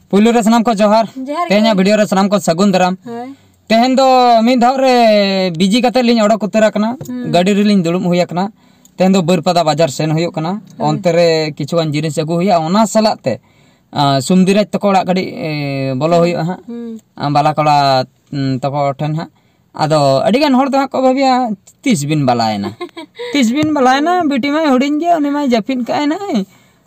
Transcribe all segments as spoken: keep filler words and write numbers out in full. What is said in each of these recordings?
ᱯᱩᱭᱞᱩ ᱨᱮ ᱥᱟᱱᱟᱢ ᱠᱚ ᱡᱚᱦᱟᱨ᱾ ᱡᱚᱦᱟᱨ ᱜᱮ᱾ ᱛᱮᱦᱮᱧᱟᱜ ᱵᱷᱤᱰᱤᱭᱳ ᱨᱮ ᱥᱟᱱᱟᱢ ᱠᱚ ᱥᱟᱹᱜᱩᱱ ᱫᱟᱨᱟᱢ᱾ ᱦᱳᱭ᱾ ᱛᱮᱦᱮᱧ ᱫᱚ ᱢᱤᱫ ᱫᱷᱟᱣ ᱨᱮ ᱵᱤᱡᱤ ᱠᱟᱛᱮ ᱞᱤᱧ ᱚᱰᱚᱠ ᱩᱛᱟᱹᱨ ᱟᱠᱟᱱᱟ᱾ ᱦᱩᱸ᱾ ᱜᱟᱹᱰᱤ ᱨᱮᱞᱤᱧ ᱫᱩᱲᱩᱵ ᱦᱩᱭ ᱟᱠᱟᱱᱟ᱾ ᱛᱮᱦᱮᱧ ᱫᱚ ᱵᱟᱹᱨᱯᱟᱫᱟ ᱵᱟᱡᱟᱨ ᱥᱮᱱ ᱦᱩᱭᱩᱜ ᱠᱟᱱᱟ᱾ ᱦᱳᱭ᱾ ᱚᱱᱛᱮ ᱨᱮ ᱠᱤᱪᱷᱩ ᱜᱟᱱ ᱡᱤᱱᱤᱥ ᱟᱹᱜᱩ ᱦᱩᱭᱩᱜᱼᱟ, ᱚᱱᱟ ᱥᱟᱞᱟᱜ ᱛᱮ, ᱟ, ᱥᱩᱢᱫᱤᱨᱟᱡᱽ ᱛᱟᱠᱚ ᱚᱲᱟᱜ ᱠᱟᱹᱴᱤᱡ, ᱮ, ᱵᱚᱞᱚ ᱦᱩᱭᱩᱜᱼᱟ ᱦᱟᱸᱜ᱾ ᱦᱩᱸ᱾ ᱟ, ᱵᱟᱞᱟ ᱠᱚᱲᱟ, ᱩᱸ, ᱛᱟᱠᱚ ᱴᱷᱮᱱ ᱦᱟᱸᱜ᱾ ᱟᱫᱚ ᱟᱹᱰᱤ ᱜᱟᱱ ᱦᱚᱲ ᱫᱚ ᱦᱟᱸᱜ ᱠᱚ ᱵᱷᱟᱹᱵᱤᱭᱟ, "ᱛᱤᱥ ᱵᱤᱱ ᱵᱟᱞᱟᱭᱮᱱᱟ? ᱛᱤᱥ ᱵᱤᱱ ᱵᱟᱞᱟᱭᱮᱱᱟ? ᱵᱤᱴᱤ ᱢᱟᱭ ᱦᱩᱰᱤᱧ ᱜᱮᱭᱟ, ᱩᱱᱤ ᱢᱟᱭ ᱡᱟᱹᱯᱤᱫ ᱠᱟᱜᱼᱟᱭ ᱱᱟᱜ᱾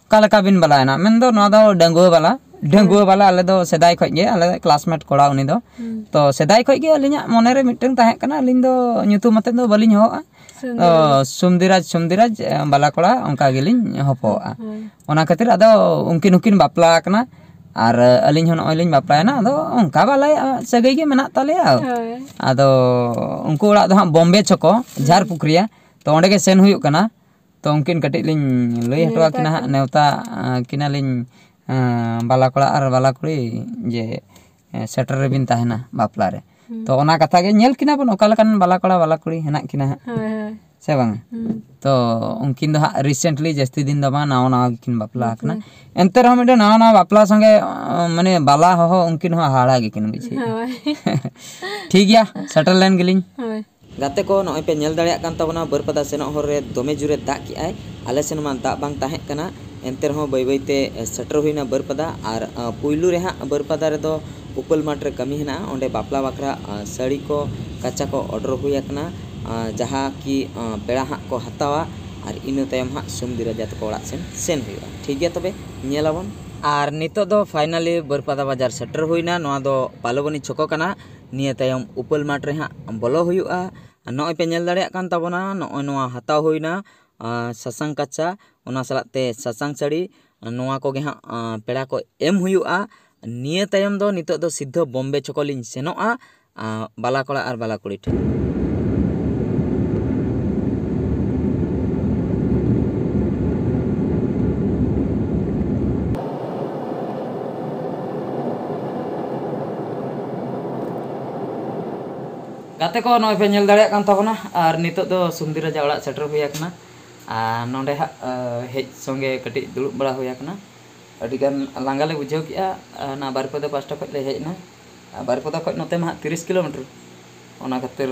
ᱚᱠᱟ ᱞᱮᱠᱟ ᱵᱤᱱ ᱵᱟᱞᱟᱭᱮᱱᱟ?" ᱢᱮᱱᱫᱚ ᱱᱚᱣᱟ ᱫᱚ ᱰᱟᱺᱜᱩᱣᱟᱹ ᱵᱟᱞᱟ, ᱰᱟᱺᱜᱩᱣᱟᱹ ᱵᱟᱞᱟ, ᱟᱞᱮ ᱫᱚ ᱥᱮᱫᱟᱭ ᱠᱷᱚᱡ ᱜᱮ, ᱟᱞᱮ ᱠᱞᱟᱥᱢᱮᱴ ᱠᱚᱲᱟ ᱩᱱᱤ ᱫᱚ᱾ ᱦᱩᱸ᱾ ᱛᱚ ᱥᱮᱫᱟᱭ ᱠᱷᱚᱡ ᱜᱮ ᱟᱹᱞᱤᱧᱟᱜ ᱢᱚᱱᱮ ᱨᱮ ᱢᱤᱫᱴᱟᱝ ᱛᱟᱦᱮᱸ ᱠᱟᱱᱟ, ᱟᱹᱞᱤᱧ ᱫᱚ ᱧᱩᱛᱩᱢ ᱟᱛᱮᱫ ᱫᱚ ᱵᱟᱹᱞᱤᱧ ᱦᱚᱦᱚᱜᱼᱟ᱾ ᱥᱩᱢᱫᱤᱨᱟᱡᱽ᱾ ᱚ, ᱥᱩᱢᱫᱤᱨᱟᱡᱽ, ᱥᱩᱢᱫᱤᱨᱟᱡᱽ, ᱮ, ᱵᱟᱞᱟ ᱠᱚᱲᱟ, ᱚᱱᱠᱟ ᱜᱮᱞᱤᱧ ᱦᱚᱯᱚᱜᱼᱟ᱾ ᱦᱳᱭ᱾ ᱚᱱᱟ ᱠᱷᱟᱹᱛᱤᱨ ᱟᱫᱚ ᱩᱱᱠᱤᱱ ᱦᱚᱸᱠᱤᱱ ᱵᱟᱯᱞᱟ ᱟᱠᱟᱱᱟ, ᱟᱨ ᱟᱹᱞᱤᱧ ᱦᱚᱸ ᱱᱚᱜᱼᱚᱭ ᱞᱤᱧ ᱵᱟᱯᱞᱟᱭᱮᱱᱟ᱾ ᱟᱫᱚ ᱚᱱᱠᱟ ᱵᱟᱞᱟᱭ ᱥᱟᱹᱜᱟᱹᱭ ᱜᱮ ᱢᱮᱱᱟᱜ ᱛᱟᱞᱮᱭᱟ᱾ ᱦᱳᱭ᱾ ᱟᱫᱚ ᱩᱱᱠᱩ ᱚᱲᱟᱜ ᱫᱚ ᱦᱟᱸᱜ ᱵᱚᱢᱵᱮ ᱪᱷᱚᱠᱚ, ᱦᱩᱸ᱾ ᱡᱷᱟᱨ ᱯᱩᱠᱷᱨᱤᱭᱟ᱾ ᱛᱚ ᱚᱸᱰᱮ ᱜᱮ ᱥᱮᱱ ᱦᱩᱭᱩᱜ ᱠᱟᱱᱟ᱾ ᱛᱚ ᱩᱱᱠᱤᱱ ᱠᱟᱹᱴᱤᱡ ᱞᱤᱧ ᱞᱟᱹᱭ ᱦᱚᱴᱚ ᱱᱮᱣᱛᱟ ᱟᱹᱠᱤᱱᱟ ᱦᱟᱸᱜ, ᱠᱤᱱᱟ᱾ ᱱᱮᱣᱛᱟ, ᱟ, ᱠᱤᱱᱟᱞᱤᱧ, ᱟ, ᱵᱟᱞᱟ ᱠᱚᱲᱟ ᱟᱨ ᱵᱟᱞᱟ ᱠᱩᱲᱤ ᱡᱮ, ᱮ, ᱥᱮᱴᱮᱨ ᱨᱮᱵᱤᱱ ᱛᱟᱦᱮᱱᱟ ᱵᱟᱯᱞᱟ ᱨᱮ᱾ ᱦᱩᱸ᱾ ᱛᱚ ᱚᱱᱟ ᱠᱟᱛᱷᱟ ᱜᱮ ᱧᱮᱞ ᱠᱤᱱᱟ ᱵᱚᱱ, ᱚᱠᱟ ᱞᱮᱠᱟᱱ ᱵᱟᱞᱟ ᱠᱚᱲᱟ ᱵᱟᱞᱟ ᱠᱩᱲᱤ ᱦᱮᱱᱟᱜ ᱠᱤᱱᱟ ᱦᱟᱸᱜ᱾ ᱦᱳᱭ, ᱦᱳᱭ᱾ ᱥᱮ ᱵᱟᱝ? ᱦᱩᱸ᱾ ᱛᱚ ᱩᱱᱠᱤᱱ ᱫᱚ ᱦᱟᱸᱜ recently, ᱡᱟᱹᱥᱛᱤ ᱫᱤᱱ ᱫᱚ ᱵᱟᱝ, ᱱᱟᱣᱟ ᱱᱟᱣᱟ ᱜᱮᱠᱤᱱ ᱵᱟᱯᱞᱟ ᱟᱠᱟᱱᱟ᱾ ᱵᱟᱯᱞᱟ᱾ ᱮᱱᱛᱮ ᱨᱮᱦᱚᱸ ᱢᱤᱫᱴᱮᱱ ᱱᱟᱣᱟ ᱱᱟᱣᱟ ᱵᱟᱯᱞᱟ ᱥᱚᱸᱜᱮ, ᱚ, ᱢᱟᱱᱮ ᱵᱟᱞᱟ ᱦᱚᱦᱚ ᱩᱱᱠᱤᱱ ᱦᱚᱸ ᱦᱟᱦᱟᱲᱟ ᱜᱮᱠᱤᱱ ᱵᱩᱡᱷᱟᱹᱣᱟ᱾ ᱦᱳᱭ᱾ ᱴᱷᱤᱠ ᱜᱮᱭᱟ, ᱥᱮᱴᱮᱨ ᱞᱮᱱ ᱜᱮᱞᱤᱧ᱾ ᱦᱳᱭ᱾ ᱜᱟᱛᱮ ᱠᱚ, ᱱᱚᱜᱼᱚᱭ ᱯᱮ ᱧᱮᱞ ᱫᱟᱲᱮᱭᱟᱜ ᱠᱟᱱ ᱛᱟᱵᱚᱱᱟ, ᱵᱟᱹᱨᱯᱟᱫᱟ ᱥᱮᱱᱚᱜ ᱦᱚᱨ ᱨᱮ ᱫᱚᱢᱮ ᱡᱳᱨᱮ ᱫᱟᱜ ᱠᱮᱜᱼᱟᱭ᱾ ᱟᱞᱮ ᱥᱮᱱ ᱢᱟ ᱫᱟᱜ ᱵᱟᱝ ᱛᱟᱦᱮᱸ ᱠᱟᱱᱟ, ᱮᱱᱛᱮ ᱨᱮᱦᱚᱸ ᱵᱟᱹᱭ ᱵᱟᱹᱭ ᱛᱮ ᱥᱮᱴᱮᱨ ᱦᱩᱭᱱᱟ ᱵᱟᱹᱨᱯᱟᱫᱟ᱾ ᱟᱨ, ᱟ, ᱯᱩᱭᱞᱩ ᱨᱮ ᱦᱟᱸᱜ ᱵᱟᱹᱨᱯᱟᱫᱟ ᱨᱮᱫᱚ ᱩᱯᱟᱹᱞ ᱢᱟᱴᱷ ᱨᱮ ᱠᱟᱹᱢᱤ ᱦᱮᱱᱟᱜᱼᱟ, ᱚᱸᱰᱮ ᱵᱟᱯᱞᱟ ᱵᱟᱠᱷᱨᱟ, ᱟ, ᱥᱟᱹᱲᱤ ᱠᱚ, ᱠᱟᱪᱟ ᱠᱚ order ᱦᱩᱭ ᱟᱠᱟᱱᱟ, ᱟ, ᱡᱟᱦᱟᱸ ᱠᱤ, ᱟ, ᱯᱮᱲᱟ ᱦᱟᱸᱜ ᱠᱚ ᱦᱟᱛᱟᱣᱟ᱾ ᱟᱨ ᱤᱱᱟᱹ ᱛᱟᱭᱚᱢ ᱦᱟᱸᱜ ᱥᱩᱢᱫᱤ ᱨᱟᱡᱟ ᱛᱟᱠᱚ ᱚᱲᱟᱜ ᱥᱮᱱ ᱥᱮᱱ ᱦᱩᱭᱩᱜᱼᱟ᱾ ᱴᱷᱤᱠ ᱜᱮᱭᱟ, ᱛᱚᱵᱮ ᱧᱮᱞᱟᱵᱚᱱ᱾ ᱟᱨ ᱱᱤᱛᱚᱜ ᱫᱚ finally ᱵᱟᱹᱨᱯᱟᱫᱟ ᱵᱟᱡᱟᱨ ᱥᱮᱴᱮᱨ ᱦᱩᱭᱱᱟ᱾ ᱱᱚᱣᱟ ᱫᱚ ᱯᱟᱞᱚᱵᱚᱱᱤ ᱪᱷᱚᱠᱚ ᱠᱟᱱᱟ᱾ ᱱᱤᱭᱟᱹ ᱛᱟᱭᱚᱢ ᱩᱯᱟᱹᱞ ᱢᱟᱴᱷ ᱨᱮ ᱦᱟᱸᱜ ᱵᱚᱞᱚ ᱦᱩᱭᱩᱜᱼᱟ᱾ ᱱᱚᱜᱼᱚᱭ ᱯᱮ ᱧᱮᱞ ᱫᱟᱲᱮᱭᱟᱜ ᱠᱟᱱ ᱛᱟᱵᱚᱱᱟ, ᱱᱚᱜᱼᱚᱭ ᱱᱚᱣᱟ ᱦᱟᱛᱟᱣ ᱦᱩᱭᱱᱟ, ᱟ, ᱥᱟᱥᱟᱝ ᱠᱟᱪᱟ, ᱚᱱᱟ ᱥᱟᱞᱟᱜ ᱛᱮ ᱥᱟᱥᱟᱝ ᱥᱟᱹᱲᱤ, ᱱᱚᱣᱟ ᱠᱚᱜᱮ ᱦᱟᱸᱜ, ᱟ, ᱯᱮᱲᱟ ᱠᱚ ᱮᱢ ᱦᱩᱭᱩᱜᱼᱟ᱾ ᱱᱤᱭᱟᱹ ᱛᱟᱭᱚᱢ ᱫᱚ ᱱᱤᱛᱚᱜ ᱫᱚ ᱥᱤᱫᱷᱟᱹ ᱵᱚᱢᱵᱮ ᱪᱷᱚᱠᱚ ᱞᱤᱧ ᱥᱮᱱᱚᱜᱼᱟ, ᱟ, ᱵᱟᱞᱟ ᱠᱚᱲᱟ ᱟᱨ ᱵᱟᱞᱟ ᱠᱩᱲᱤ ᱴᱷᱮᱱ᱾ ᱜᱟᱛᱮ ᱠᱚ, ᱱᱚᱜᱼᱚᱭ ᱯᱮ ᱧᱮᱞ ᱫᱟᱲᱮᱭᱟᱜ ᱠᱟᱱ ᱛᱟᱵᱚᱱᱟ, ᱟᱨ ᱱᱤᱛᱚᱜ ᱫᱚ ᱥᱩᱢᱫᱤ ᱨᱟᱡᱟ ᱚᱲᱟᱜ ᱥᱮᱴᱮᱨ ᱦᱩᱭ ᱟᱠᱟᱱᱟ᱾ ᱟᱨ ᱱᱚᱸᱰᱮ ᱦᱟᱸᱜ, ᱟ, ᱦᱮᱡ ᱥᱚᱸᱜᱮ ᱠᱟᱹᱴᱤᱡ ᱫᱩᱲᱩᱵ ᱵᱟᱲᱟ ᱦᱩᱭ ᱟᱠᱟᱱᱟ᱾ ᱟᱹᱰᱤᱜᱟᱱ ᱞᱟᱸᱜᱟ ᱞᱮ ᱵᱩᱡᱷᱟᱹᱣ ᱠᱮᱜᱼᱟ᱾ ᱚᱱᱟ ᱵᱟᱨᱤᱯᱟᱫᱟ ᱯᱟᱥᱴᱟ ᱠᱷᱚᱱ ᱞᱮ ᱦᱮᱡ ᱮᱱᱟ᱾ ᱵᱟᱨᱤᱯᱟᱫᱟ ᱠᱷᱚᱱ ᱱᱚᱛᱮ ᱢᱟ ᱦᱟᱸᱜ ᱛᱤᱨᱤᱥ ᱠᱤᱞᱳᱢᱤᱴᱟᱨ, ᱚᱱᱟ ᱠᱷᱟᱹᱛᱤᱨ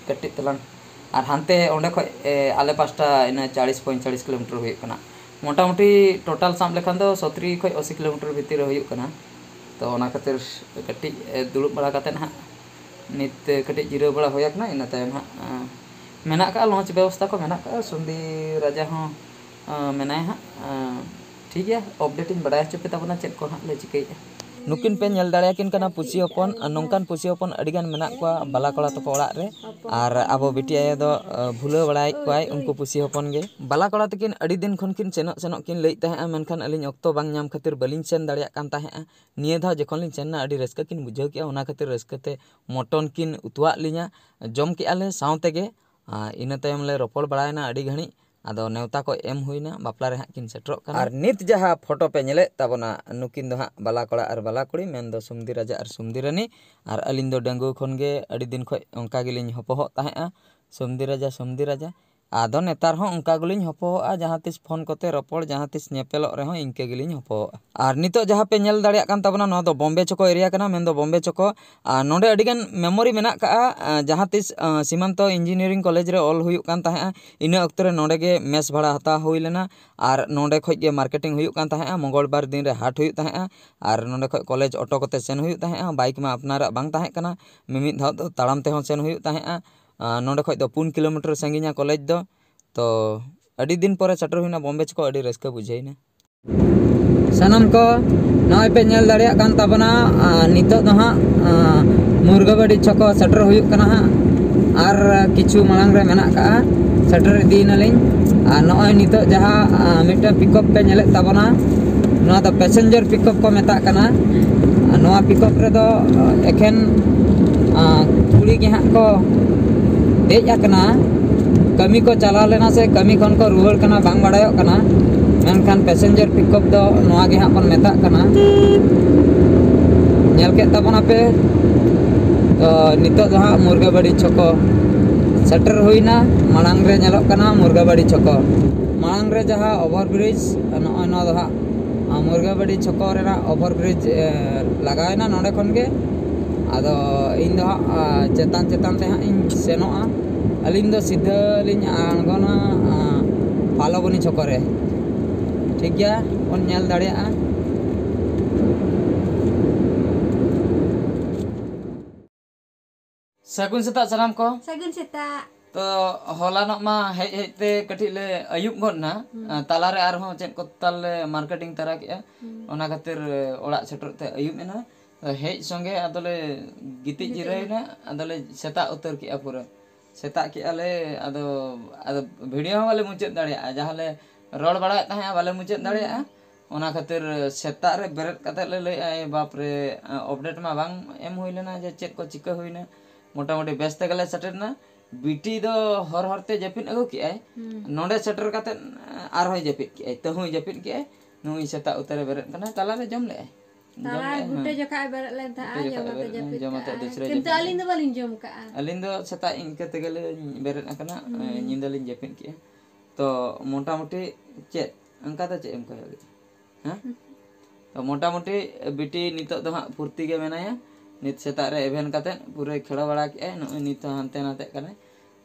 ᱠᱟᱹᱴᱤᱡ ᱛᱟᱞᱟᱝ, ᱟᱨ ᱦᱟᱱᱛᱮ ᱚᱸᱰᱮ ᱠᱷᱚᱱ ᱟᱞᱮ ᱯᱟᱥᱴᱟ ᱤᱱᱟᱹ ᱪᱟᱞᱤᱥ ᱯᱚᱸᱭᱛᱟᱞᱤᱥ ᱠᱤᱞᱳᱢᱤᱴᱟᱨ ᱦᱩᱭᱩᱜ ᱠᱟᱱᱟ᱾ ᱢᱚᱴᱟᱢᱩᱴᱤ ᱴᱳᱴᱟᱞ ᱥᱟᱵ ᱞᱮᱠᱷᱟᱱ ᱫᱚ ᱥᱚᱛᱨᱤ ᱠᱷᱚᱱ ᱟᱥᱤ ᱠᱤᱞᱳᱢᱤᱴᱟᱨ ᱵᱷᱤᱛᱤᱨ ᱨᱮ ᱦᱩᱭᱩᱜ ᱠᱟᱱᱟ᱾ ᱛᱚ ᱚᱱᱟ ᱠᱷᱟᱹᱛᱤᱨ ᱠᱟᱹᱴᱤᱡ ᱫᱩᱲᱩᱵ ᱵᱟᱲᱟ ᱠᱟᱛᱮᱫ ᱦᱟᱸᱜ ᱱᱤᱛ ᱠᱟᱹᱴᱤᱡ ᱡᱤᱨᱟᱹᱣ ᱵᱟᱲᱟ ᱦᱩᱭ ᱟᱠᱟᱱᱟ᱾ ᱤᱱᱟᱹ ᱛᱟᱭᱚᱢ ᱦᱟᱸᱜ ᱢᱮᱱᱟᱜ ᱠᱟᱜᱼᱟ, ᱞᱚᱧᱪ ᱵᱮᱵᱚᱥᱛᱷᱟ ᱠᱚ ᱢᱮᱱᱟᱜ ᱠᱟᱜᱼᱟ᱾ ᱥᱩᱱᱫᱤ ᱨᱟᱡᱟ ᱦᱚᱸ ᱢᱮᱱᱟᱭᱟ ᱦᱟᱸᱜ᱾ ᱴᱷᱤᱠ ᱜᱮᱭᱟ, ᱟᱯᱰᱮᱴ ᱤᱧ ᱵᱟᱲᱟᱭ ᱦᱚᱪᱚ ᱯᱮ ᱛᱟᱵᱚᱱᱟ ᱪᱮᱫ ᱠᱚ ᱦᱟᱸᱜ ᱞᱮ ᱪᱤᱠᱟᱹᱭᱮᱫᱼᱟ᱾ ᱱᱩᱠᱤᱱ ᱯᱮ ᱧᱮᱞ ᱫᱟᱲᱮᱭᱟᱠᱤᱱ ᱠᱟᱱᱟ ᱯᱩᱥᱤ ᱦᱚᱯᱚᱱ᱾ ᱱᱚᱝᱠᱟᱱ ᱯᱩᱥᱤ ᱦᱚᱯᱚᱱ ᱟᱹᱰᱤᱜᱟᱱ ᱢᱮᱱᱟᱜ ᱠᱚᱣᱟ ᱵᱟᱞᱟ ᱠᱚᱲᱟ ᱛᱟᱠᱚ ᱚᱲᱟᱜ ᱨᱮ, ᱟᱨ ᱟᱵᱚ ᱵᱤᱴᱤ ᱟᱭᱳ ᱫᱚ ᱵᱷᱩᱞᱟᱹᱣ ᱵᱟᱲᱟᱭᱮᱫ ᱠᱚᱣᱟᱭ ᱩᱱᱠᱩ ᱯᱩᱥᱤ ᱦᱚᱯᱚᱱ ᱜᱮ᱾ ᱵᱟᱞᱟ ᱠᱚᱲᱟ ᱛᱟᱹᱠᱤᱱ ᱟᱹᱰᱤ ᱫᱤᱱ ᱠᱷᱚᱱ ᱠᱤᱱ ᱥᱮᱱᱚᱜ ᱥᱮᱱᱚᱜ ᱠᱤᱱ ᱞᱟᱹᱭᱮᱫ ᱛᱟᱦᱮᱸᱜᱼᱟ, ᱢᱮᱱᱠᱷᱟᱱ ᱟᱹᱞᱤᱧ ᱚᱠᱛᱚ ᱵᱟᱝ ᱧᱟᱢ ᱠᱷᱟᱹᱛᱤᱨ ᱵᱟᱹᱞᱤᱧ ᱥᱮᱱ ᱫᱟᱲᱮᱭᱟᱜ ᱠᱟᱱ ᱛᱟᱦᱮᱸᱜᱼᱟ᱾ ᱱᱤᱭᱟᱹ ᱫᱷᱟᱣ ᱡᱚᱠᱷᱚᱱ ᱞᱤᱧ ᱥᱮᱱ ᱮᱱᱟ, ᱟᱹᱰᱤ ᱨᱟᱹᱥᱠᱟᱹ ᱠᱤᱱ ᱵᱩᱡᱷᱟᱹᱣ ᱠᱮᱜᱼᱟ, ᱚᱱᱟ ᱠᱷᱟᱹᱛᱤᱨ ᱨᱟᱹᱥᱠᱟᱹ ᱛᱮ ᱢᱚᱴᱚᱱ ᱠᱤᱱ ᱩᱛᱩᱣᱟᱜ ᱞᱤᱧᱟ᱾ ᱡᱚᱢ ᱠᱮᱜᱼᱟ ᱞᱮ ᱥᱟᱶ ᱛᱮᱜᱮ᱾ ᱟᱨ ᱤᱱᱟᱹ ᱛᱟᱭᱚᱢ ᱞᱮ ᱨᱚᱯᱚᱲ ᱵᱟᱲᱟᱭᱮᱱᱟ ᱟᱹᱰᱤ ᱜᱷᱟᱹᱲᱤᱡ᱾ ᱟᱫᱚ ᱱᱮᱣᱛᱟ ᱠᱚ ᱮᱢ ᱦᱩᱭᱱᱟ, ᱵᱟᱯᱞᱟ ᱨᱮ ᱦᱟᱸᱜ ᱠᱤᱱ ᱥᱮᱴᱮᱨᱚᱜ ᱠᱟᱱᱟ᱾ ᱟᱨ ᱱᱤᱛ ᱡᱟᱦᱟᱸ ᱯᱷᱳᱴᱳ ᱯᱮ ᱧᱮᱞᱮᱫ ᱛᱟᱵᱚᱱᱟ, ᱱᱩᱠᱤᱱ ᱫᱚ ᱦᱟᱸᱜ ᱵᱟᱞᱟ ᱠᱚᱲᱟ ᱟᱨ ᱵᱟᱞᱟ ᱠᱩᱲᱤ, ᱢᱮᱱᱫᱚ ᱥᱩᱢᱫᱤ ᱨᱟᱡᱟ ᱟᱨ ᱥᱩᱢᱫᱤ ᱨᱟᱱᱤ᱾ ᱟᱨ ᱟᱹᱞᱤᱧ ᱫᱚ ᱰᱟᱺᱜᱩᱣᱟᱹ ᱠᱷᱚᱱ ᱜᱮ ᱟᱹᱰᱤ ᱫᱤᱱ ᱠᱷᱚᱱ ᱚᱱᱠᱟ ᱜᱮᱞᱤᱧ ᱦᱚᱯᱚᱦᱚᱜ ᱛᱟᱦᱮᱸᱜᱼᱟ, ᱥᱩᱢᱫᱤ ᱨᱟᱡᱟ, ᱥᱩᱢᱫᱤ ᱨᱟᱡᱟ᱾ ᱟᱫᱚ ᱱᱮᱛᱟᱨ ᱦᱚᱸ ᱚᱱᱠᱟ ᱜᱮᱞᱤᱧ ᱦᱚᱯᱚᱦᱚᱜᱼᱟ, ᱡᱟᱦᱟᱸ ᱛᱤᱥ ᱯᱷᱳᱱ ᱠᱚᱛᱮ ᱨᱚᱯᱚᱲ, ᱡᱟᱦᱟᱸ ᱛᱤᱥ ᱧᱮᱯᱮᱞᱚᱜ ᱨᱮᱦᱚᱸ ᱤᱱᱠᱟᱹ ᱜᱮᱞᱤᱧ ᱦᱚᱯᱚᱦᱚᱜᱼᱟ᱾ ᱟᱨ ᱱᱤᱛᱚᱜ ᱡᱟᱦᱟᱸ ᱯᱮ ᱧᱮᱞ ᱫᱟᱲᱮᱭᱟᱜ ᱠᱟᱱ ᱛᱟᱵᱚᱱᱟ, ᱱᱚᱣᱟ ᱫᱚ ᱵᱚᱢᱵᱮ ᱪᱚᱠᱚ ᱮᱨᱤᱭᱟ ᱠᱟᱱᱟ, ᱢᱮᱱᱫᱚ ᱵᱚᱢᱵᱮ ᱪᱚᱠᱚ᱾ ᱟᱨ ᱱᱚᱰᱮ ᱟᱹᱰᱤᱜᱟᱱ ᱢᱮᱢᱳᱨᱤ ᱢᱮᱱᱟᱜ ᱠᱟᱜᱼᱟ᱾ ᱟᱨ ᱡᱟᱦᱟᱸ ᱛᱤᱥ, ᱟᱨ ᱥᱤᱢᱟᱱᱛᱚ ᱤᱧᱡᱤᱱᱤᱭᱟᱨᱤᱝ ᱠᱚᱞᱮᱡᱽ ᱨᱮ ᱚᱞ ᱦᱩᱭᱩᱜ ᱠᱟᱱ ᱛᱟᱦᱮᱸᱜᱼᱟ, ᱤᱱᱟᱹ ᱚᱠᱛᱚ ᱨᱮ ᱱᱚᱰᱮ ᱜᱮ ᱢᱮᱥ ᱵᱷᱟᱲᱟ ᱦᱟᱛᱟᱣ ᱦᱩᱭ ᱞᱮᱱᱟ᱾ ᱟᱨ ᱱᱚᱰᱮ ᱠᱷᱚᱡ ᱜᱮ ᱢᱟᱨᱠᱮᱴᱤᱝ ᱦᱩᱭᱩᱜ ᱠᱟᱱ ᱛᱟᱦᱮᱸᱜᱼᱟ, ᱢᱚᱝᱜᱚᱞ ᱵᱟᱨ ᱫᱤᱱ ᱨᱮ ᱦᱟᱴ ᱦᱩᱭᱩᱜ ᱛᱟᱦᱮᱸᱜᱼᱟ᱾ ᱟᱨ ᱱᱚᱰᱮ ᱠᱷᱚᱡ ᱠᱚᱞᱮᱡᱽ ᱚᱴᱳ ᱠᱚᱛᱮ ᱥᱮᱱ ᱦᱩᱭᱩᱜ ᱛᱟᱦᱮᱸᱜᱼᱟ, ᱵᱟᱭᱤᱠ ᱢᱟ ᱟᱯᱱᱟᱨᱟᱜ ᱵᱟᱝ ᱛᱟᱦᱮᱸ ᱠᱟᱱᱟ, ᱢᱤᱢᱤᱫ ᱫᱷᱟᱣ ᱫᱚ ᱛᱟᱲᱟᱢ ᱛᱮᱦᱚᱸ ᱥᱮᱱ ᱦᱩᱭᱩᱜ ᱛᱟᱦᱮᱸᱜᱼᱟ᱾ ᱟᱨ ᱱᱚᱰᱮ ᱠᱷᱚᱡ ᱫᱚ ᱯᱩᱱ ᱠᱤᱞᱳᱢᱤᱴᱟᱨ ᱥᱟᱺᱜᱤᱧᱟ ᱠᱚᱞᱮᱡᱽ ᱫᱚ᱾ ᱛᱚ ᱟᱹᱰᱤ ᱫᱤᱱ ᱯᱚᱨᱮ ᱥᱮᱴᱮᱨ ᱦᱩᱭᱱᱟ ᱵᱚᱢᱵᱮ ᱪᱚᱠᱚ, ᱟᱹᱰᱤ ᱨᱟᱹᱥᱠᱟᱹ ᱵᱩᱡᱷᱟᱹᱣᱱᱟ᱾ ᱥᱟᱱᱟᱢ ᱠᱚ ᱱᱚᱜᱼᱚᱭ ᱯᱮ ᱧᱮᱞ ᱫᱟᱲᱮᱭᱟᱜ ᱠᱟᱱ ᱛᱟᱵᱚᱱᱟ, ᱟᱨ ᱱᱤᱛᱚᱜ ᱫᱚ ᱦᱟᱸᱜ, ᱟᱨ ᱢᱩᱨᱜᱟᱹᱵᱟᱹᱰᱤ ᱪᱷᱚᱠᱚ ᱥᱮᱴᱮᱨ ᱦᱩᱭᱩᱜ ᱠᱟᱱᱟ ᱦᱟᱸᱜ᱾ ᱟᱨ ᱠᱤᱪᱷᱩ ᱢᱟᱲᱟᱝ ᱨᱮ ᱢᱮᱱᱟᱜ ᱠᱟᱜᱼᱟ, ᱥᱮᱴᱮᱨ ᱤᱫᱤᱭᱮᱱᱟᱞᱤᱧ᱾ ᱟᱨ ᱱᱚᱜᱼᱚᱭ ᱱᱤᱛᱚᱜ ᱡᱟᱦᱟᱸ, ᱟᱨ ᱢᱤᱫᱴᱟᱝ ᱯᱤᱠᱚᱯ ᱯᱮ ᱧᱮᱞᱮᱫ ᱛᱟᱵᱚᱱᱟ, ᱱᱚᱣᱟ ᱫᱚ ᱯᱮᱥᱮᱧᱡᱟᱨ ᱯᱤᱠᱚᱯ ᱠᱚ ᱢᱮᱛᱟᱜ ᱠᱟᱱᱟ᱾ ᱟᱨ ᱱᱚᱣᱟ ᱯᱤᱠᱚᱯ ᱨᱮᱫᱚ ᱮᱠᱷᱮᱱ, ᱟᱨ ᱠᱩᱲᱤ ᱜᱮ ᱦᱟᱸᱜ ᱠᱚ ᱫᱮᱡ ᱟᱠᱟᱱᱟ᱾ ᱠᱟᱹᱢᱤ ᱠᱚ ᱪᱟᱞᱟᱣ ᱞᱮᱱᱟ ᱥᱮ ᱠᱟᱹᱢᱤ ᱠᱷᱚᱱ ᱠᱚ ᱨᱩᱣᱟᱹᱲ ᱠᱟᱱᱟ, ᱵᱟᱝ ᱵᱟᱲᱟᱭᱚᱜ ᱠᱟᱱᱟ᱾ ᱢᱮᱱᱠᱷᱟᱱ ᱯᱮᱥᱮᱧᱡᱟᱨ ᱯᱤᱠᱚᱯ ᱫᱚ ᱱᱚᱣᱟ ᱜᱮ ᱦᱟᱸᱜ ᱵᱚᱱ ᱢᱮᱛᱟᱜ ᱠᱟᱱᱟ᱾ ᱧᱮᱞ ᱠᱮᱫ ᱛᱟᱵᱚᱱᱟᱯᱮ, ᱛᱚ ᱱᱤᱛᱚᱜ ᱫᱚ ᱦᱟᱸᱜ ᱢᱩᱨᱜᱟᱹᱵᱟᱹᱲᱤ ᱪᱷᱚᱠᱚ ᱥᱮᱴᱮᱨ ᱦᱩᱭᱱᱟ᱾ ᱢᱟᱲᱟᱝ ᱨᱮ ᱧᱮᱞᱚᱜ ᱠᱟᱱᱟ ᱢᱩᱨᱜᱟᱹᱵᱟᱹᱲᱤ ᱪᱷᱚᱠᱚ᱾ ᱢᱟᱲᱟᱝ ᱨᱮ ᱡᱟᱦᱟᱸ ᱳᱵᱷᱟᱨ ᱵᱨᱤᱡᱽ, ᱱᱚᱜᱼᱚᱭ ᱱᱚᱣᱟ ᱫᱚ ᱦᱟᱸᱜ ᱢᱩᱨᱜᱟᱹᱵᱟᱹᱰᱤ ᱪᱷᱚᱠᱚ ᱨᱮᱱᱟᱜ ᱳᱵᱷᱟᱨ ᱵᱨᱤᱡᱽ ᱞᱟᱜᱟᱣᱮᱱᱟ ᱱᱚᱸᱰᱮ ᱠᱷᱚᱱ ᱜᱮ᱾ ᱟᱫᱚ ᱤᱧ ᱫᱚ ᱦᱟᱸᱜ ᱪᱮᱛᱟᱱ ᱪᱮᱛᱟᱱ ᱛᱮ ᱦᱟᱸᱜ ᱤᱧ ᱥᱮᱱᱚᱜᱼᱟ᱾ ᱟᱹᱞᱤᱧ ᱫᱚ ᱥᱤᱫᱷᱟᱹ ᱞᱤᱧ ᱟᱬᱜᱚᱱᱟ ᱯᱷᱟᱞᱚᱵᱚᱱᱤ ᱪᱷᱚᱠᱚ ᱨᱮ᱾ ᱴᱷᱤᱠ ᱜᱮᱭᱟ, ᱵᱚᱱ ᱧᱮᱞ ᱫᱟᱲᱮᱭᱟᱜᱼᱟ᱾ ᱥᱟᱹᱜᱩᱱ ᱥᱮᱛᱟᱜ ᱥᱟᱱᱟᱢ ᱠᱚ᱾ ᱥᱟᱹᱜᱩᱱ ᱥᱮᱛᱟᱜ᱾ ᱛᱚ, ᱦᱚᱞᱟᱱᱚᱜ ᱢᱟ ᱦᱮᱡ ᱦᱮᱡ ᱛᱮ ᱠᱟᱹᱴᱤᱡ ᱞᱮ ᱟᱹᱭᱩᱵ ᱜᱚᱫ ᱮᱱᱟ᱾ ᱦᱩᱸ᱾ ᱟᱨ ᱛᱟᱞᱟᱨᱮ ᱟᱨᱦᱚᱸ ᱪᱮᱫ ᱠᱚ ᱛᱟᱞ ᱞᱮ ᱢᱟᱨᱠᱮᱴᱤᱝ ᱛᱟᱨᱟ ᱠᱮᱜᱼᱟ᱾ ᱦᱩᱸ᱾ ᱚᱱᱟ ᱠᱷᱟᱹᱛᱤᱨ ᱚᱲᱟᱜ ᱥᱮᱴᱮᱨᱚᱜ ᱛᱮ ᱟᱹᱭᱩᱵ ᱮᱱᱟ᱾ ᱦᱮᱡ ᱥᱚᱸᱜᱮ ᱟᱫᱚᱞᱮ ᱜᱤᱛᱤᱡ ᱜᱤᱛᱤᱡ ᱡᱤᱨᱟᱹᱣ ᱮᱱᱟ᱾ ᱮᱱᱟ, ᱟᱫᱚᱞᱮ ᱥᱮᱛᱟᱜ ᱩᱛᱟᱹᱨ ᱠᱮᱜᱼᱟ ᱯᱩᱨᱟᱹ᱾ ᱥᱮᱛᱟᱜ ᱠᱮᱜᱼᱟ ᱞᱮ, ᱟᱫᱚ, ᱟᱫᱚ ᱵᱷᱤᱰᱤᱭᱳ ᱦᱚᱸ ᱵᱟᱞᱮ ᱢᱩᱪᱟᱹᱫ ᱫᱟᱲᱮᱭᱟᱜᱼᱟ, ᱡᱟᱦᱟᱸ ᱞᱮ ᱨᱚᱲ ᱵᱟᱲᱟᱭᱮᱫ ᱛᱟᱦᱮᱸᱜᱼᱟ ᱵᱟᱞᱮ ᱢᱩᱪᱟᱹᱫ ᱦᱩᱸ᱾ ᱫᱟᱲᱮᱭᱟᱜᱼᱟ᱾ ᱚᱱᱟ ᱠᱷᱟᱹᱛᱤᱨ ᱥᱮᱛᱟᱜ ᱨᱮ ᱵᱮᱨᱮᱫ ᱠᱟᱛᱮᱫ ᱞᱮ ᱞᱟᱹᱭᱮᱫᱼᱟ, "ᱮ ᱵᱟᱯ ᱨᱮ, ᱟᱯᱰᱮᱴ ᱢᱟ ᱵᱟᱝ ᱮᱢ ᱦᱩᱭ ᱞᱮᱱᱟ ᱡᱮ ᱪᱮᱫ ᱠᱚ ᱪᱤᱠᱟᱹ ᱦᱩᱭᱱᱟ?" ᱢᱚᱴᱟᱢᱩᱴᱤ ᱵᱮᱥ ᱛᱮᱜᱮᱞᱮ ᱥᱮᱴᱮᱨ ᱮᱱᱟ᱾ ᱵᱤᱴᱤ ᱫᱚ ᱦᱚᱨ ᱦᱚᱨᱛᱮ ᱡᱟᱹᱯᱤᱫ ᱟᱹᱜᱩ ᱠᱮᱜᱼᱟᱭ, ᱦᱩᱸ᱾ ᱱᱚᱸᱰᱮ ᱥᱮᱴᱮᱨ ᱠᱟᱛᱮᱫ ᱟᱨᱦᱚᱸᱭ ᱡᱟᱹᱯᱤᱫ ᱠᱮᱜᱼᱟᱭ, ᱛᱟᱹᱦᱩᱭ ᱡᱟᱹᱯᱤᱫ ᱠᱮᱜᱼᱟᱭ᱾ ᱱᱩᱭ ᱥᱮᱛᱟᱜ ᱩᱛᱟᱹᱨᱮ ᱵᱮᱨᱮᱫ ᱠᱟᱱᱟ, ᱛᱟᱞᱟᱨᱮ ᱡᱚᱢ ᱞᱮᱜᱼᱟᱭ᱾ ᱡᱚᱢ ᱛᱟᱞᱟ ᱞᱮᱜᱼᱟᱭ, ᱜᱷᱩᱴᱟᱹ ᱦᱮᱸ᱾ ᱡᱚᱠᱷᱟᱜ ᱮ ᱵᱮᱨᱮᱫ ᱞᱮᱱ ᱛᱟᱦᱮᱸᱜᱼᱟ, ᱜᱷᱩᱴᱟᱹ ᱡᱚᱢ ᱡᱚᱠᱷᱟᱜ ᱮ ᱟᱛᱮ ᱵᱮᱨᱮᱫ ᱞᱮᱱᱟ, ᱡᱟᱹᱯᱤᱫ ᱡᱚᱢ ᱟᱛᱮ ᱠᱟᱜᱼᱟ᱾ ᱫᱩᱥᱨᱟᱭ ᱠᱤᱱᱛᱩ ᱡᱟᱹᱯᱤᱫ ᱟᱹᱞᱤᱧ ᱫᱚ ᱠᱟᱜᱼᱟ᱾ ᱵᱟᱹᱞᱤᱧ ᱡᱚᱢ ᱠᱟᱜᱼᱟ᱾ ᱟᱹᱞᱤᱧ ᱫᱚ ᱥᱮᱛᱟᱜ ᱤᱱᱠᱟᱹ ᱛᱮᱜᱮᱞᱤᱧ ᱵᱮᱨᱮᱫ ᱟᱠᱟᱱᱟ, ᱦᱩᱸ᱾ ᱧᱤᱫᱟᱹ ᱞᱤᱧ ᱡᱟᱹᱯᱤᱫ ᱠᱮᱜᱼᱟ᱾ ᱛᱚ, ᱢᱚᱴᱟᱢᱩᱴᱤ ᱪᱮᱫ, ᱚᱱᱠᱟ ᱫᱚ ᱪᱮᱫ ᱮᱢ ᱠᱚᱭᱚᱜ ᱮᱫᱟ? ᱦᱮᱸ? ᱦᱩᱸ᱾ ᱛᱚ, ᱢᱚᱴᱟᱢᱩᱴᱤ ᱵᱤᱴᱤ ᱱᱤᱛᱚᱜ ᱫᱚ ᱦᱟᱸᱜ ᱯᱷᱩᱨᱛᱤ ᱜᱮ ᱢᱮᱱᱟᱭᱟ᱾ ᱱᱤᱛ ᱥᱮᱛᱟᱜ ᱨᱮ ᱮᱵᱷᱮᱱ ᱠᱟᱛᱮᱫ ᱯᱩᱨᱟᱹᱭ ᱠᱷᱮᱲᱚ ᱵᱟᱲᱟ ᱠᱮᱜᱼᱟᱭ, ᱱᱚᱜᱼᱚᱭ ᱱᱤᱛ ᱦᱚᱸ ᱦᱟᱱᱛᱮ ᱱᱟᱛᱮᱜ ᱠᱟᱱᱟᱭ᱾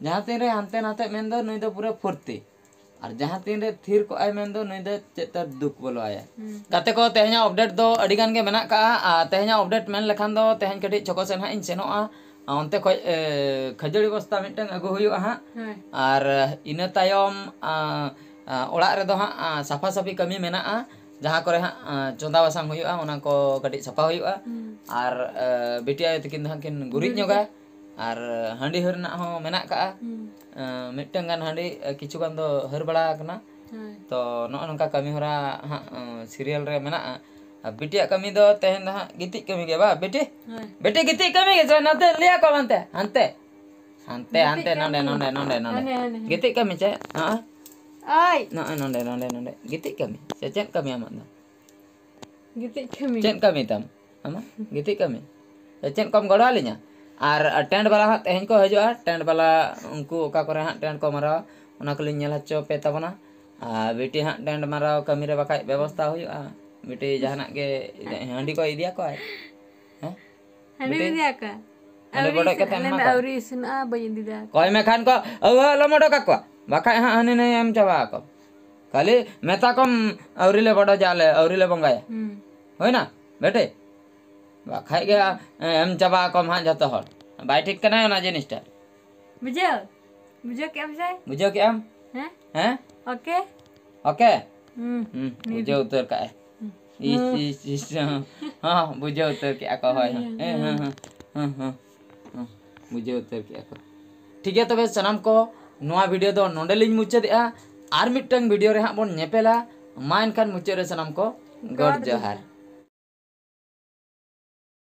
ᱡᱟᱦᱟᱸ ᱛᱤᱱ ᱨᱮ ᱦᱟᱱᱛᱮ ᱱᱟᱛᱮᱜ ᱢᱮᱱᱫᱚ ᱱᱩᱭ ᱫᱚ ᱯᱩᱨᱟᱹ ᱯᱷᱩᱨᱛᱤ᱾ ᱟᱨ ᱡᱟᱦᱟᱸ ᱛᱤᱱ ᱨᱮ ᱛᱷᱤᱨ ᱠᱚᱜᱼᱟᱭ ᱢᱮᱱᱫᱚ ᱱᱩᱭ ᱫᱚ ᱪᱮᱫ ᱛᱟᱨ ᱫᱩᱠ ᱵᱚᱞᱚ ᱟᱭᱟ᱾ ᱦᱩᱸ᱾ ᱜᱟᱛᱮ ᱠᱚ, ᱛᱮᱦᱮᱧᱟᱜ ᱟᱯᱰᱮᱴ ᱫᱚ ᱟᱹᱰᱤ ᱜᱟᱱ ᱜᱮ ᱢᱮᱱᱟᱜ ᱠᱟᱜᱼᱟ᱾ ᱟᱨ ᱛᱮᱦᱮᱧᱟᱜ ᱟᱯᱰᱮᱴ ᱢᱮᱱ ᱞᱮᱠᱷᱟᱱ ᱫᱚ ᱛᱮᱦᱮᱧ ᱠᱟᱹᱴᱤᱡ ᱪᱷᱚᱠᱚ ᱥᱮᱫ ᱦᱟᱸᱜ ᱤᱧ ᱥᱮᱱᱚᱜᱼᱟ᱾ ᱟᱨ ᱚᱱᱛᱮ ᱠᱷᱚᱡ, ᱮ, ᱠᱷᱟᱹᱡᱟᱹᱲᱤ ᱵᱚᱥᱛᱟ ᱢᱤᱫᱴᱟᱝ ᱟᱹᱜᱩ ᱦᱩᱭᱩᱜᱼᱟ ᱦᱟᱸᱜ᱾ ᱦᱳᱭ᱾ ᱟᱨ ᱤᱱᱟᱹ ᱛᱟᱭᱚᱢ, ᱟ, ᱟ, ᱚᱲᱟᱜ ᱨᱮᱫᱚ ᱦᱟᱸᱜ, ᱟ, ᱥᱟᱯᱷᱟ ᱥᱟᱹᱯᱷᱤ ᱠᱟᱹᱢᱤ ᱢᱮᱱᱟᱜᱼᱟ᱾ ᱡᱟᱦᱟᱸ ᱠᱚᱨᱮ ᱦᱟᱸᱜ, ᱟ, ᱪᱚᱸᱫᱟ ᱵᱟᱥᱟᱝ ᱦᱩᱭᱩᱜᱼᱟ, ᱚᱱᱟ ᱠᱚ ᱠᱟᱹᱴᱤᱡ ᱥᱟᱯᱷᱟ ᱦᱩᱭᱩᱜᱼᱟ᱾ ᱦᱩᱸ᱾ ᱟᱨ, ᱮ, ᱵᱤᱴᱤ ᱟᱭᱳ ᱛᱟᱹᱠᱤᱱ ᱫᱚ ᱦᱟᱸᱜ ᱠᱤᱱ ᱜᱩᱨᱤᱡ ᱜᱩᱨᱤᱡᱟ᱾ ᱧᱚᱜᱟ᱾ ᱟᱨ ᱦᱟᱺᱰᱤ ᱦᱟᱹᱨ ᱨᱮᱱᱟᱜ ᱦᱚᱸ ᱢᱮᱱᱟᱜ ᱠᱟᱜᱼᱟ᱾ ᱦᱩᱸ᱾ ᱮᱸ, ᱢᱤᱫᱴᱟᱝ ᱜᱟᱱ ᱦᱟᱺᱰᱤ, ᱮ, ᱠᱤᱪᱷᱩ ᱜᱟᱱ ᱫᱚ ᱦᱟᱹᱨ ᱵᱟᱲᱟ ᱟᱠᱟᱱᱟ᱾ ᱦᱳᱭ᱾ ᱛᱚ, ᱱᱚᱜᱼᱚ ᱱᱚᱝᱠᱟ ᱠᱟᱹᱢᱤ ᱦᱚᱨᱟ ᱦᱟᱸᱜ, ᱮᱸ, ᱥᱤᱨᱤᱭᱟᱞ ᱨᱮ ᱢᱮᱱᱟᱜᱼᱟ᱾ ᱟᱨ ᱵᱤᱴᱤᱭᱟᱜ ᱠᱟᱹᱢᱤ ᱫᱚ ᱛᱮᱦᱮᱧ ᱫᱚ ᱦᱟᱸᱜ ᱜᱤᱛᱤᱡ ᱠᱟᱹᱢᱤ ᱜᱮ ᱵᱟ, ᱵᱤᱴᱤ? ᱦᱳᱭ᱾ ᱵᱤᱴᱤ, ᱜᱤᱛᱤᱡ ᱠᱟᱹᱢᱤ ᱜᱮ, ᱪᱚ, ᱱᱚᱛᱮ ᱞᱟᱹᱭᱟ ᱠᱚ ᱦᱟᱱᱛᱮ, ᱦᱟᱱᱛᱮ᱾ ᱦᱟᱱᱛᱮ, ᱜᱤᱛᱤᱡ ᱦᱟᱱᱛᱮ, ᱱᱚᱸᱰᱮ, ᱠᱟᱹᱢᱤ᱾ ᱱᱚᱸᱰᱮ, ᱱᱚᱸᱰᱮ, ᱱᱚᱸᱰᱮ᱾ ᱦᱟᱱᱮ, ᱦᱟᱱᱮ, ᱦᱟᱱᱮ᱾ ᱜᱤᱛᱤᱡ ᱠᱟᱹᱢᱤ ᱪᱮᱫ? ᱱᱚᱜᱼᱚᱭ᱾ ᱳᱭ᱾ ᱱᱚᱜᱼᱚᱭ ᱱᱚᱸᱰᱮ, ᱱᱚᱸᱰᱮ, ᱱᱚᱸᱰᱮ᱾ ᱜᱤᱛᱤᱡ ᱠᱟᱹᱢᱤ᱾ ᱥᱮ ᱪᱮᱫ ᱠᱟᱹᱢᱤ ᱟᱢᱟᱜ ᱫᱚ? ᱜᱤᱛᱤᱡ ᱠᱟᱹᱢᱤ᱾ ᱪᱮᱫ ᱠᱟᱹᱢᱤ ᱛᱟᱢ ᱟᱢᱟᱜ? ᱜᱤᱛᱤᱡ ᱠᱟᱹᱢᱤ? ᱥᱮ ᱪᱮᱫ ᱠᱚᱢ ᱜᱚᱲᱚ ᱟᱹᱞᱤᱧᱟ? ᱟᱨ ᱴᱮᱱᱴ ᱵᱟᱞᱟ ᱦᱟᱸᱜ ᱛᱮᱦᱮᱧ ᱠᱚ ᱦᱤᱡᱩᱜᱼᱟ᱾ ᱴᱮᱱᱴ ᱵᱟᱞᱟ ᱩᱱᱠᱩ ᱚᱠᱟ ᱠᱚᱨᱮ ᱦᱟᱸᱜ ᱴᱮᱱᱴ ᱠᱚ ᱢᱟᱨᱟᱣᱟ, ᱚᱱᱟ ᱠᱚᱞᱤᱧ ᱧᱮᱞ ᱦᱚᱪᱚ ᱯᱮ ᱛᱟᱵᱚᱱᱟ᱾ ᱟᱨ ᱵᱤᱴᱤ ᱦᱟᱸᱜ ᱴᱮᱱᱰ ᱢᱟᱨᱟᱣ ᱠᱟᱹᱢᱤ ᱨᱮ ᱵᱟᱠᱷᱟᱡ ᱵᱮᱵᱚᱥᱛᱷᱟ ᱦᱩᱭᱩᱜᱼᱟ᱾ ᱵᱤᱴᱤ ᱡᱟᱦᱟᱱᱟᱜ ᱜᱮ ᱦᱟᱺᱰᱤ ᱠᱚ ᱤᱫᱤᱭᱟᱠᱚᱣᱟᱭ᱾ ᱦᱮᱸ? ᱦᱟᱺᱰᱤ ᱵᱤᱴᱤ? ᱤᱫᱤᱭᱟᱠᱚ᱾ ᱦᱟᱺᱰᱤ ᱟᱹᱣᱨᱤ ᱵᱚᱰᱚᱡ ᱤᱥᱤᱱ, ᱠᱟᱛᱮ ᱟᱞᱮ ᱮᱢᱟ ᱢᱟ ᱠᱚᱣᱟ᱾ ᱟᱹᱣᱨᱤ ᱤᱥᱤᱱᱚᱜᱼᱟ, ᱵᱟᱹᱧ ᱤᱫᱤ ᱫᱟᱲᱮᱭᱟᱜᱼᱟ᱾ ᱠᱚᱭ ᱢᱮ ᱠᱷᱟᱱ ᱠᱚ, ᱟᱹᱣᱦᱟᱹ, ᱟᱞᱚᱢ ᱚᱰᱚᱠ ᱟᱠᱚᱣᱟ, ᱵᱟᱠᱷᱟᱡ ᱦᱟᱸᱜ ᱦᱟᱹᱱᱤ ᱱᱟᱹᱭ ᱮᱢ ᱪᱟᱵᱟ ᱟᱠᱚ᱾ ᱠᱷᱟᱹᱞᱤ ᱢᱮᱛᱟ ᱠᱚᱢ, ᱟᱹᱣᱨᱤ ᱞᱮ ᱵᱚᱰᱚᱡᱟ ᱟᱞᱮ, ᱟᱹᱣᱨᱤ ᱞᱮ ᱵᱚᱸᱜᱟᱭᱟ᱾ ᱦᱩᱸ᱾ ᱦᱩᱭᱱᱟ ᱵᱮᱴᱮ? ᱵᱟᱠᱷᱟᱡ ᱜᱮ ᱮᱢ ᱪᱟᱵᱟ ᱟᱠᱚᱢ ᱦᱟᱸᱜ ᱡᱚᱛᱚ ᱦᱚᱲ᱾ ᱵᱟᱭ ᱴᱷᱤᱠ ᱠᱟᱱᱟ ᱚᱱᱟ ᱡᱤᱱᱤᱥᱴᱟ᱾ ᱵᱩᱡᱷᱟᱹᱣ? ᱵᱩᱡᱷᱟᱹᱣ ᱠᱮᱜ ᱟᱢ ᱥᱮ? ᱵᱩᱡᱷᱟᱹᱣ ᱠᱮᱜ ᱟᱢ? ᱦᱮᱸ? ᱦᱮᱸ? ᱳᱠᱮ? ᱳᱠᱮ? ᱦᱩᱸ᱾ ᱦᱩᱸ, ᱱᱤᱰ᱾ ᱵᱩᱡᱷᱟᱹᱣ ᱩᱛᱟᱹᱨ ᱠᱟᱜᱼᱟᱭ᱾ ᱤᱥ, ᱤᱥ, ᱤᱥ, ᱦᱚᱸ, ᱦᱚᱸ, ᱵᱩᱡᱷᱟᱹᱣ ᱩᱛᱟᱹᱨ ᱠᱮᱜᱼᱟ ᱠᱚ, ᱦᱳᱭ, ᱦᱳᱭ᱾ ᱦᱮᱸ, ᱦᱮᱸ, ᱦᱮᱸ, ᱦᱮᱸ, ᱦᱮᱸ, ᱦᱮᱸ, ᱵᱩᱡᱷᱟᱹᱣ ᱩᱛᱟᱹᱨ ᱠᱮᱜᱼᱟ ᱠᱚ᱾ ᱴᱷᱤᱠ ᱜᱮᱭᱟ, ᱛᱚᱵᱮ ᱥᱟᱱᱟᱢ ᱠᱚ, ᱱᱚᱣᱟ ᱵᱷᱤᱰᱤᱭᱳ ᱫᱚ ᱱᱚᱸᱰᱮ ᱞᱤᱧ ᱢᱩᱪᱟᱹᱫᱮᱜᱼᱟ᱾ ᱟᱨ ᱢᱤᱫᱴᱟᱝ ᱵᱷᱤᱰᱤᱭᱳ ᱨᱮ ᱦᱟᱸᱜ ᱵᱚᱱ ᱧᱮᱯᱮᱞᱟ᱾ ᱢᱟ ᱮᱱᱠᱷᱟᱱ ᱢᱩᱪᱟᱹᱫ ᱨᱮ ᱥᱟᱱᱟᱢ ᱠᱚ ᱜᱚᱰ ᱜᱚᱰ ᱡᱚᱦᱟᱨ᱾